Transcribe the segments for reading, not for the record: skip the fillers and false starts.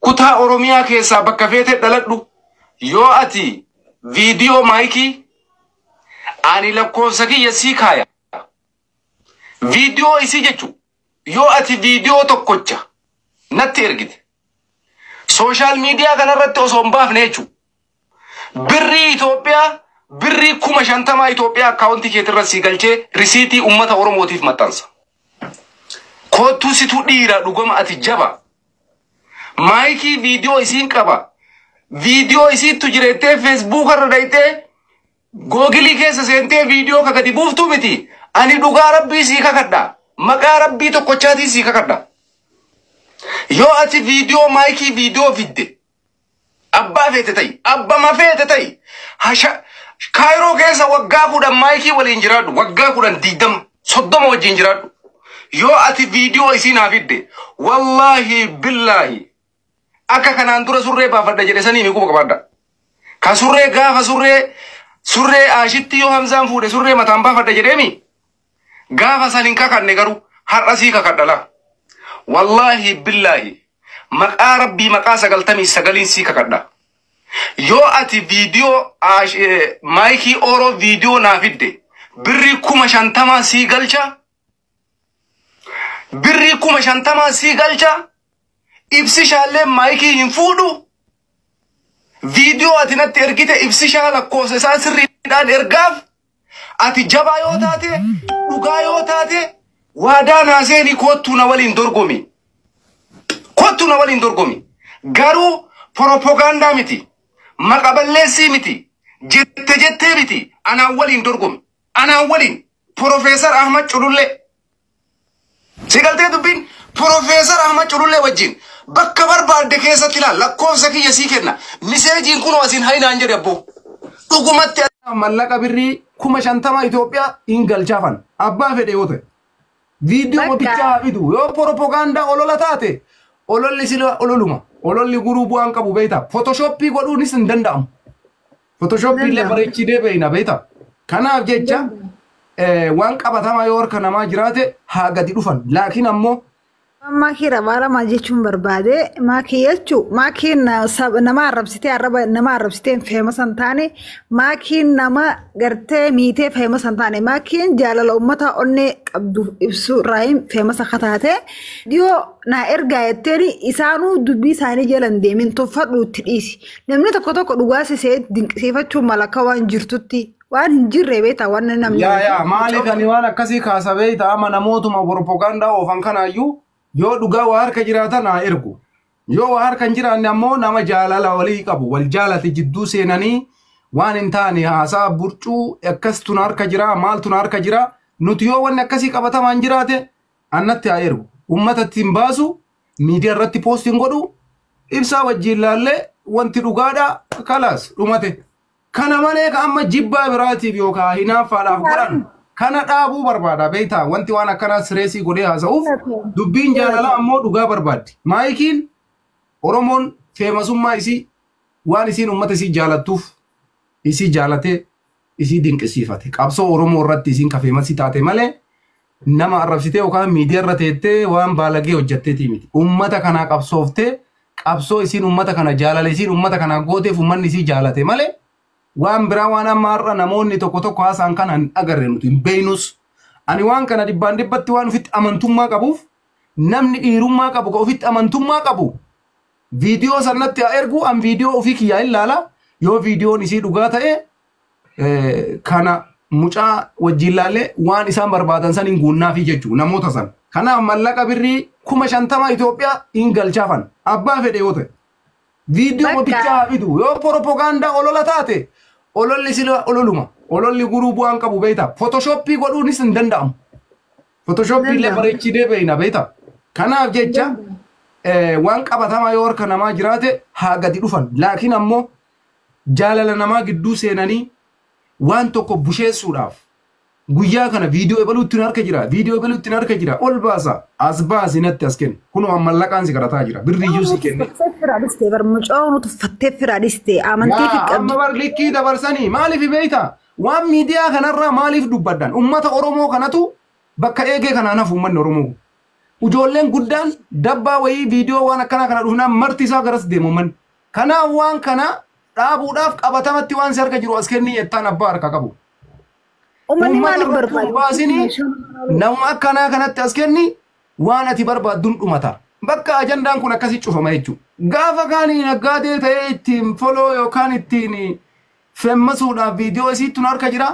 Kutaa Oromiyaa keessaa bakka feete dhaladhu. Yoo ati viidiyoo maayikii ani lakkoofsa kiyya sii kaaya. Viidiyoo isii jechu yoo ati viidiyoo tokkocha natti ergite. Social media kanarratti osoo hin baafne jechu. Birrii Itoophiyaa, birrii 50,000 Itoophiyaa akkaawuntii keetirra sii galchee risiitii uummata Oromootiif maxxansa. Koottuu, situ dhiira, dhugama ati jaba. Maayikii viidiyoo isiin qaba. Viidiyoo isiittu jireettee Facebook irra dhayitee Google keessa seentee viidiyoo ka gadi buuftuu miti. Ani dhugaa rabbii sii kakadha. Maqaa rabbii tokkochaatii sii kakadha. Yoo ati viidiyoo maayikii viidiyoo fidde, abbaa feete ta'i, abbama feete ta'i, hasha Kaayiroo keessa waggaa 10 maayikii waliin jiraadhu, waggaa 10, 20, 30 wajjin jiraadhu. Yoo ati viidiyoo isii naa fidde, wallaahi billaahi, akka kanaan dura surree baafadha jedhe sanii mi quba qabaadha. Ka surree gaafa surree aashitti yoo Hamzaan fuudhe surree mataan baafadha jedheemi. Gaafa san hin kakanne, garuu har'a sii kakadha laa. Wallaahi billaahi, maqaa rabbii maqaa 99n sii kakadha. Yoo ati viidiyoo maayikii ooroo viidiyoo naa fidde, birrii 50,000 sii galcha. Birrii 50,000 sii galcha. Ibsishaallee maayikii hin fuudhu. Viidiyoo ati natti ergite ibsishaa lakkoofsa isaa sirriidhaan ergaaf. Ati jabaa yoo taate, dhugaa yoo taate, waadaa naa seenii koottuu na waliin dorgomi. Koottuu na waliin dorgomi. Garuu propagaandaa miti. Maqa balleessii miti. Jette jettee miti. Anaan waliin dorgomi. Anaan waliin. Profeesar Ahmad Culullee. Si galtee dubbiin? Profeesar Ahmad Culullee wajjin bakka barbaadde keessatti ilaal, lakkoofsa kiyya sii kenna. Miseejiin kunoo asiin haynaan jedhe abboo. Dhugumatti mallaqa birrii 50,000 Itoophiyaa hin galchaafan abbaa fedhe yoo ta'e. Viidiyoo Bakka. mootichaa haa fidu. Yoo propagaandaa olola taate, ololli sila ololuma. Ololli guruu bu'aan qabu beekta. Photoshop godhuunis hin danda'amu. Photoshop illee Danda'amu. bareechidee beekna beekta. Kanaaf jecha waan qabatamaa yoo harka namaa jiraate haa gadi dhufan. Laakiin ammoo Maakii rabaa jechuun barbaade, maakii jechuu maakiin nama arrabsitee, arraba nama arrabsitee famous hin taane, maakiin nama gartee miitee famous hin taane, maakiin jaalala uummata onnee qabdu ibsu irraa famous akka taate dhiyoo naa ergaa jetteen isaanuu dubbii isaanii jala hin deemin, tuffadhu, itti dhiisi. Namni tokko tokko dhugaa sisee dinqisiifachuu mala akka waan jirtutti, waan hin jirre beektaa waan namni. Yaa, maaliif ani waan akkasii kaasa beekta? Amma namootuma propagaandaa oofan kanaayyuu yoo dhugaa waa harka jiraatan haa ergu. Yoo waa harka hin jiraanne ammoo nama jaalala walii qabu wal jaalate jidduu seenanii waan hin taane haasaa burcuu akkas tun harka jira, maal tun harka jira, nuti yoo wanni akkasii qabatamaan jiraate annatti haa ergu. Uummatatti hin baasu, miidiyaa irratti post hin godhu, ibsaa wajjin laallee wanti dhugaadha kalaas dhumate. Kana malee ka amma jibbaa biraatiif yookaan hinaaffaadhaaf godhan kana dhaabuu barbaada beektaa. Wanti waan akkanaa sireesii godhee haasa'uuf dubbiin jaalalaa ammoo dhugaa barbaaddi. Maayikiin Oromoon famousummaa isii waan isiin uummata isii jaalattuuf isii jaalatee isii dinqisiifate. Qabsoo Oromoo irratti isiin ka famous taate malee nama arrabsitee yookaan miidiyaa irra teettee waan baalagee hojjetteetii miti. Uummata kanaa qabsooftee, qabsoo isiin uummata kana jaalale, isiin uummata kanaa gooteef uummanni isii jaalate malee waan biraa waan amma har'a namoonni tokko tokko haasa'an kana hin agarre, nuti hin beeynus. Ani waan kana dhibbaan dhibbatti waan ofitti amantummaa qabuuf, namni dhiirummaa qabu ka ofitti amantummaa qabu viidiyoo sanatti haa ergu. An viidiyoo ofii kiyyaa hin laala. Yoo viidiyoon isii dhugaa ta'e, kana mucaa wajjin laallee waan isaan barbaadan san hin guunnaafi jechuu namoota san. Kanaaf mallaqa birrii 50,000 Itoophiyaa hin galchaafan abbaa fedhe yoo ta'e. Viidiyoo Bakka. mootichaa haa fidu. Yoo propagaandaa olola taate, ololli sila ololuma. Ololli guruu bu'aan qabu beekta. Photoshop godhuunis hin danda'amu. Photoshop illee Danda'amu. bareechidee beekna beekta. Kanaaf jecha waan qabatamaa yoo harka namaa jiraate haa gadi dhufan. Laakiin ammoo jaalala namaa gidduu seenanii waan tokko busheessuudhaaf guyyaa kana viidiyoo ebaluutti harka jira, viidiyoo ebaluutti harka jira, ol baasa, as baasi, natti as kennu, kunoo mallaqaan si kadhataa jira, birriyyuu si kenne. Tuffattee firaa dhiste bar, mucaa tuffattee firaa dhiste amantii fi Yaa qabdi. amma bar likkii dabarsanii maaliif beekta? Waan miidiyaa kanarraa maaliif dubbaddan? Ummata Oromoo kanatu bakka eegee kanaan hafu. Uummanni Oromoo Ijoolleen guddaan dabbaa wayii viidiyoo waan akkanaa kana dhufnaan marti isaa garas deemu manni. Kanaaf waan kana dhaabuudhaaf qabatamatti waan si harka jiru as kennii jettaan abbaa harka qabu. Uummanni Uummata maaliif irratti barbaada? Baasinii nama akkanaa kanatti as kenni waan ati barbaadduun dhumata. Bakka ajandaan kun akkasii cufama jechuudha. Gaafa kaanii naggaadee ta'ee ittiin foloo yookaan ittiin femmasuudhaaf viidiyoo isiitti nu harka jira.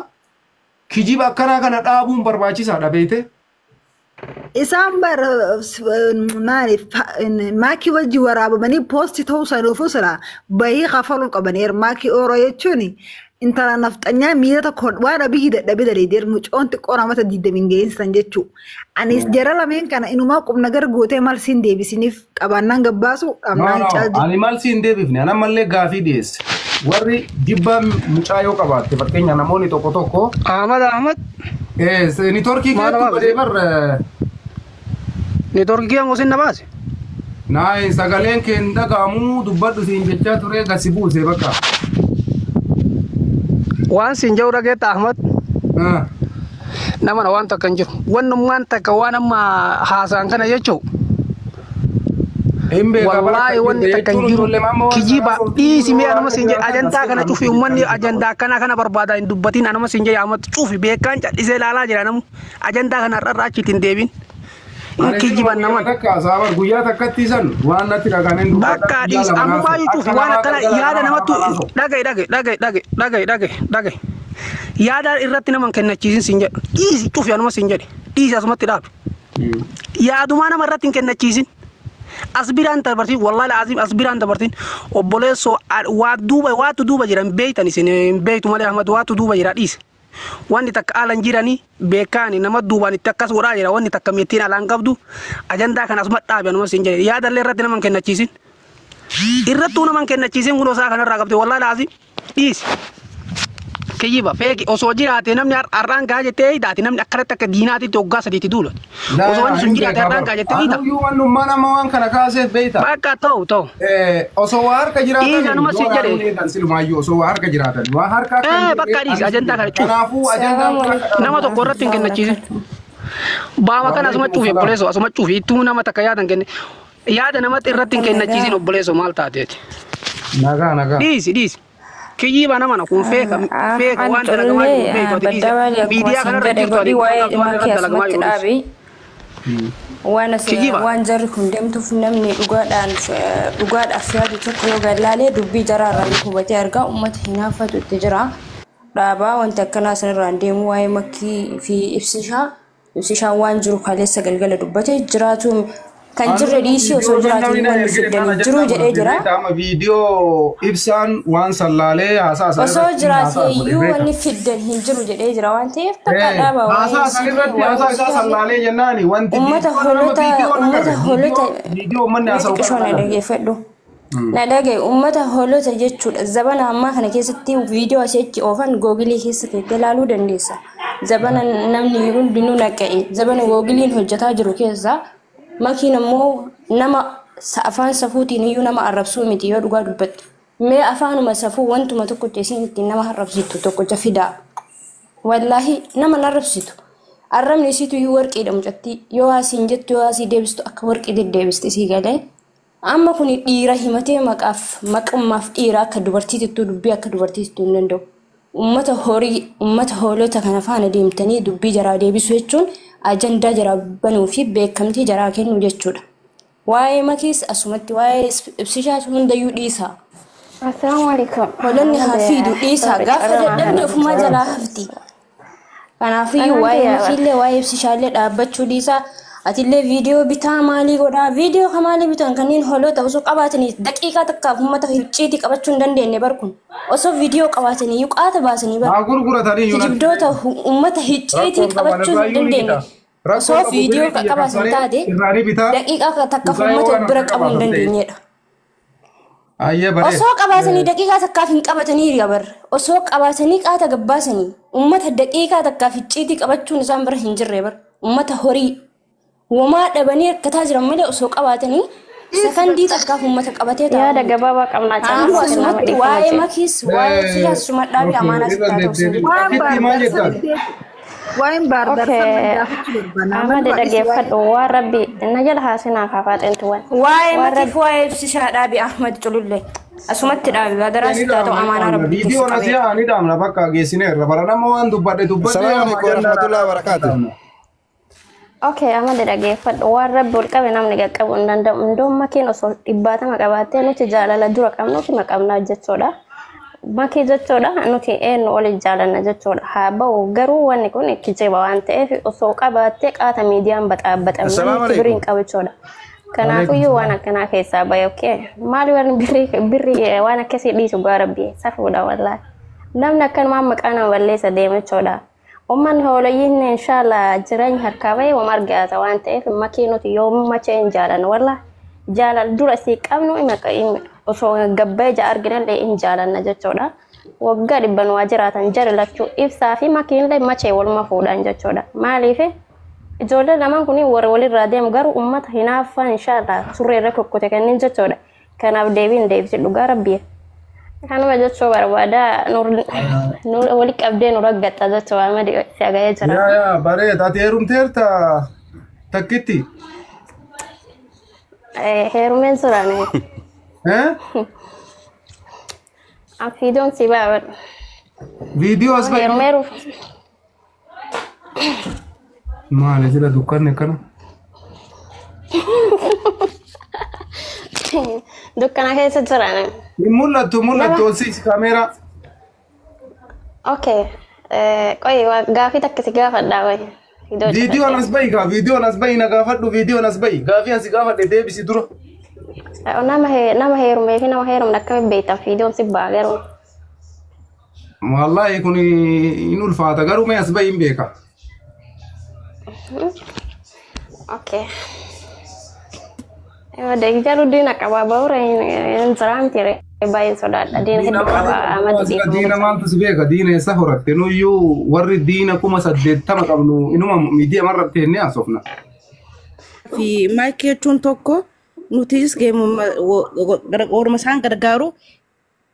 Kijiba akkanaa kana dhaabuun barbaachisaadha beekte. Isaan bar maaliif maakii wajji waraabamanii poosti ta'uu sanuufuu sila bahii kafaluu qabaniiru. Maakii ooroo jechuun intala nafxanyaa miila tokko waan abiyyi dadhabee daleedeer mucoon xiqqoo namata diidamiin geessan jechuudha. Anis jara lameen kana inumaa qubna gara gootee maal siin deebisiniif qabaannaan gabbaasu No, dhabnaan no, caal ani maal siin deebifne, ani ammallee gaafii dhiyeesse. Warri jibbaa mucaa yoo qabaatte fakkeenya namoonni tokko tokko Ahmad Ahmad niitoorkii Maal keetti baase? badee bar Niitoorkii kiyya moo sin na baase? Naayi sagaleen kee hin dhaga'amu dubbadhu siin jechaa ture gasi buuse bakka. Waan siin jedhu dhageetta Ahmad. Nama na waan takka hin jiru. Wannummaan takka waan amma haasa'an kana jechuun. Hin beekaa bara Wallaahi akka wanni jirte takka hin jechuun jiru. ijoollee maamma waan Kijiba sanaa dhiisi mee anuma siin jedhe waan ajandaa kana cufi uummanni ajandaa akkana kana barbaada hin dubbatin anuma siin jedhe Ahmad cufi beekaan callisee ilaalaa jira namu ajandaa kana har'arraa achitti hin deebin. Hin Ani kijiban guyyaa naman. takka saabar guyyaa takkatti san waan natti dhagahameen dubbadha Bakka guyyaa dhiis lama ammumaa naasa'u. cufi Akka waan namaa akkana galgala yaada nama namattu lama naasa'u. dhagaye dhagaye dhagaye dhagaye dhagaye dhagaye dhagaye yaada irratti nama hin kennachiisin siin jedhe dhiisi cufi anuma siin jedhe dhiisi asumatti dhaabi. Yaadumaa nama irratti hin kennachiisin. As biraan dabartiin wallahi laazim as biraan dabartiin obboleessoo waa duuba waatu duuba jiran beeytan isin hin beeytu malee Ahmad waatu duuba jira dhiise. Wanni takka alan jiranii beekaani nama duubaan itti akkas godhaa jira wanni takka mittiin alaan qabdu ajandaa kana asuma dhaabi anuma siin jedhe yaadallee irratti nama hin kennachiisin. Irrattuu nama hin kennachiisin kun osaa kanarraa qabde wallahi laazim dhiise. Kiyyiba feeki osoo jiraate namni har'aan gaa jettee hidhaati namni akkanatti akka diinaatitti hoggaa sadiitti duulati. Osoo wanni sun Hin jiraate beekaa har'aan bara. gaa jettee hidha. Anuyyuu wannummaa nama waan kana kaaseef beeyta. Bakka ta'u ta'u. Osoo waa harka Dhiisa jiraatan anuma siin yoo jedhe. raawwan eegan silumaayyuu osoo waa harka jiraatan waa harka akka hin Bakka jirre dhiisi anis ajandaa kana cufi. Kanaafuu ajandaan Salaamu kun akka alaikum Nama tokko irratti hin kennachiisin. Baama kana asuma Waalaikum cufi salaam. obboleessoo asuma cufi ittuu nama takka yaada hin kenne. Yaada namatti irratti hin Nagaa. kennachiisin obboleessoo maal taateeti. Nagaa nagaa. Dhiisi dhiisi. Kiyyiba nama na kun feeka feeka An waan dalagamaa jiru culullee beektu ati dhiisi. baddaa akkuma Miidiyaa siin kanarra jedhe jirtu ati godhi waa'ee waan dhimma irratti kee dalagamaa asumatti jiru dhiisi. dhaabi. Waan as Kijiba. waan jarri kun deemtuuf namni dhugaadhaan dhugaadhaaf yaadu tokko yoo gallaalee dubbii jaraarraa ni hubatee argaa uummata hinaafatu itti jira. Dhaabaa wanti akkanaa sanirraan deemu waa'ee makkii fi ibsishaa ibsishaan waan jiru kaleessa galgala dubbate jiraatu kan jirre dhiisii osoo Viidiyoo jiraatu namni na wanni ergite fiddanii naan jiru ajandaan jedhee godhate jira. beekta amma viidiyoo ibsaan waan sallaalee haasaa san Osoo irratti jiraate haasaa godhe iyyuu beekta. wanni fiddan hin jiru jedhee jira waan ta'eef bakka dhaabaa waa'ee Haasaa san ibsishaa irratti waa'ee haasaa isaa ibsishaa sallaalee jennaani wanti ummata viidiyoo nama holota viidiyoo ummata nagarre holota viidiyoo uummanni mee haasa'u xiqqishoo kana na nagarre. dhageeffadhu na dhagaye ummata holota jechuudha zabana ammaa kana keessatti viidiyoo asii achi oofan googilii keessa teettee ilaaluu dandeessa zabana namni hundinuu naqa'e zabana googiliin hojjetaa jiru keessa makiin ammoo nama afaan safuutiin iyyuu nama arrabsuu miti yoo dhugaa dubbatte mee afaanuma safuu wantuma tokkocha isin ittiin nama arrabsitu tokkocha fidaa. Wallaahi nama hin arrabsitu. Arrabni isiitu iyyuu warqiidha mucattii. Yoo asiin jettu yoo asii deebistu akka warqii deddeebisti isii galee. Amma kun dhiira himatee maqaaf maqummaaf dhiira akka dubartiitittuu dubbii akka dubartiitittuu hin danda'u. Uummata horii uummata hoolota kana faana deemtanii dubbii jaraa deebisuu jechuun ajandaa jaraa banuu fi beekamtii jaraa kennuu jechuudha. Waa'ee makiis asumatti waa'ee ibsishaas hundayyuu dhiisaa. Assalamu alaikum. Hoolonni haa Ahmad fiidu dhiisaa sorry gaafa carraa dadhabde ofumaa jalaa hafti. Kanaafiyyuu waa'ee makiillee waa'ee ibsishaallee dhaabbachuu dhiisaa. Atillee viidiyoo bitaa maalii godhaa? Viidiyoo ka maalii bitan kanneen hoolota osoo qabaatanii daqiiqaa takkaaf uummata icciitii qabachuu hin dandeenye bar kun. Osoo viidiyoo qabaatanii iyyuu qaata baasanii bar. Haa gurguratanii yuunatti. Kijibdoota uummata icciitii Rakkoon qaban qabachuu irraa hin iyyuu ni dandeenye. bita. Rakkoo Osoo qabu viidiyoo birrii biyya qabaatan kaffalanii taate irraa ni bita. daqiiqaa takkaaf Dhugaa yoo uummata waan bira harka qabuu hin qabaatan ta'e. dandeenyedha. Ayyee bareeda. Osoo qabaatanii daqiiqaa takkaaf hin qabatanii hiriya barra. Osoo qabaatanii qaata gabbaasanii uummata daqiiqaa takkaaf icciitii qabachuun isaan bira hin jirre bara. Uummata horii womaa dhabanii rakkataa jiran malee osoo qabaatanii sakandii takkaaf uummata qabatee taa'u Yaada miti. gabaabaa qabnaa Kanaafuu caalmaa nama asumatti dhiifama waa'ee jedhe. makiis waa'ee ibsishaas suma dhaabii Okay, amaanaa irra sitti haa ta'u deddeebiin. Waan Akkitti maal barbaadu jettaan? sanitti. Waa'een baardaar Okay. sana gaafachuu barbaanna. Ahmad Ahmad waa dhisi waa'ee. dhaggeeffadhu waan rabbi na jala haasinaa kaafaaxeentu waan. Waa'ee Waan matiif rabbi waa'ee ibsishaa dhaabi Ahmad Culullee. Asumatti dhaabi badaraa Ni sitti haa ta'u dhaamna ni amaanaa dhaamna. rabbi keessa Viidiyoon qabee. asii haa ni dhaamna bakka geessineerra. Bara nama waan dubbadhe dubbadhe Assalamu amma alaikum jennaan warahmatullahi wabarakatuh. dhaamna. Okay, Ahmad dhaggeeffadhu waan rabbi ol qabe namni qaqqabu hin danda'u. Indoon makiin osoo dhibbaatama qabaattee nuti jaalala dura qabnu fi maqabnaa jechuudha. Makii jechuudha nuti eenyu oli jaalanna jechuudha. Haa ba'u garuu wanni kun kijiba waan ta'eef osoo qabaattee qaata miidiyaan baxaabbaxame Assalamu namni kibirii hin alaikum. qabu jechuudha. Kanaafuyyuu waan akkanaa keessaa bahe okay. Maali waan birrii birrii waan akkasii dhiisu gaa rabbi safuudha wallaahi. Namni akkanumaan maqaa nama balleessa deema jechuudha. Uummanni hooleyyiin inshallah jireenya harkaa bahee wama argata waan ta'eef makii nuti yoomuu machee hin jaalannu wallaahi. Jaalala dura sii qabnu osoo gabbee ja'a arginallee hin jaalanna jechuudha. Waggaa dhibban waa jiraatan jara lachuu ibsaa fi makiinillee machee waluma fuudhan jechuudha. Maaliif ijoollee lamaan kun warra walirraa deemu garuu uummata hinaaffaan inshallah surree irra kukkute kanneen jechuudha. Kanaaf deebiin deebisi dhugaa rabbi. Kanuma jechuu barbaada nur wali qabdee nu raggatta jechuu Ahmad si agayee jira. Yaa yaa bareeda ati heerumteerta takkitti. Heerumeen suraan Eh? Fiidoon si baabadhu. Viidiyoo as bahi. Heerumeeruuf Maali sila dukkanni akkana? dukkana keessa jiran. Hin mul'attu mul'attu ol siisi kaameeraa. Okay. Qoyi gaafii takka si gaafadhaa qoyi. Fiidoo Viidiyoon cufadhee. as bahi gaa viidiyoon as bahi na gaafadhu viidiyoon as bahi gaafii asi gaafadhe deebisi dura. Nama nama heerumee fi nama heerumne akkamitti beektan fiidoon si ba'a garuu. Wallaahi kun hin ulfaata garuu mee as bahi hin beeka. Okay. Garuu diina qaba ba'uura hin jiraan ture baay'ee sodaadha. Diina Diina hedduu maali qaba Ahmad qabdu asirra dhiifama diina gosa. maaltu si beeka diina eessa horatte nuyyuu warri diina 80,000 qabnu inuma miidiyaa marra teennee haasofna. Fi maayikii jechuun tokko nutis warma isaan gargaaru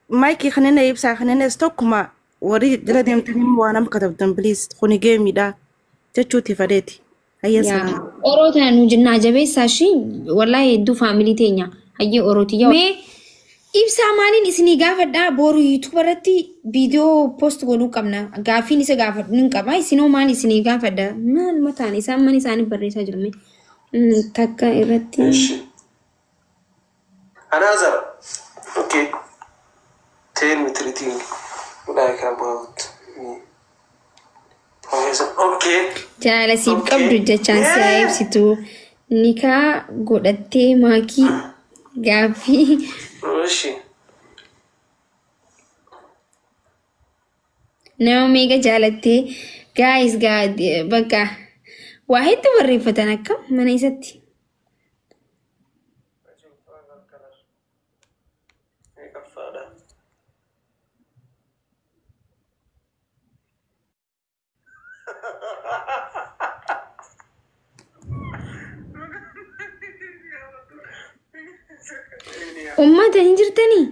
maayikii kanneen ibsaa kanneenis tokkuma warri jala deemtanii waa nama katabdan biliis kuni geemiidha jechuuti fadeeti. Hayya Yaa salaam. oroo tana nu jinnaa jabeessaa ishii wallahi hedduu faamilii teenya hayyee orootiyyaa. Mee ibsaa maaliin isinii gaafadhaa boru yuutuuba irratti viidiyoo poost godhuu qabna gaaffiin isa gaafadhu nin qaba isinoo maal isinii gaafadha maal mataan isaan mana isaanii barreessaa jiru mee takka irratti. Another. Okay. Tell me treating like about me. Professor. Okay. Jaalala siif Okay. qabdu jechaan si haa Yeah. ibsitu nikaa godhattee maakii gaaffii Oshi. nama meeqa jaalattee gaayis gaa bakka waa hedduu barreeffatan akkam mana isatti. Uummata hin jirtanii?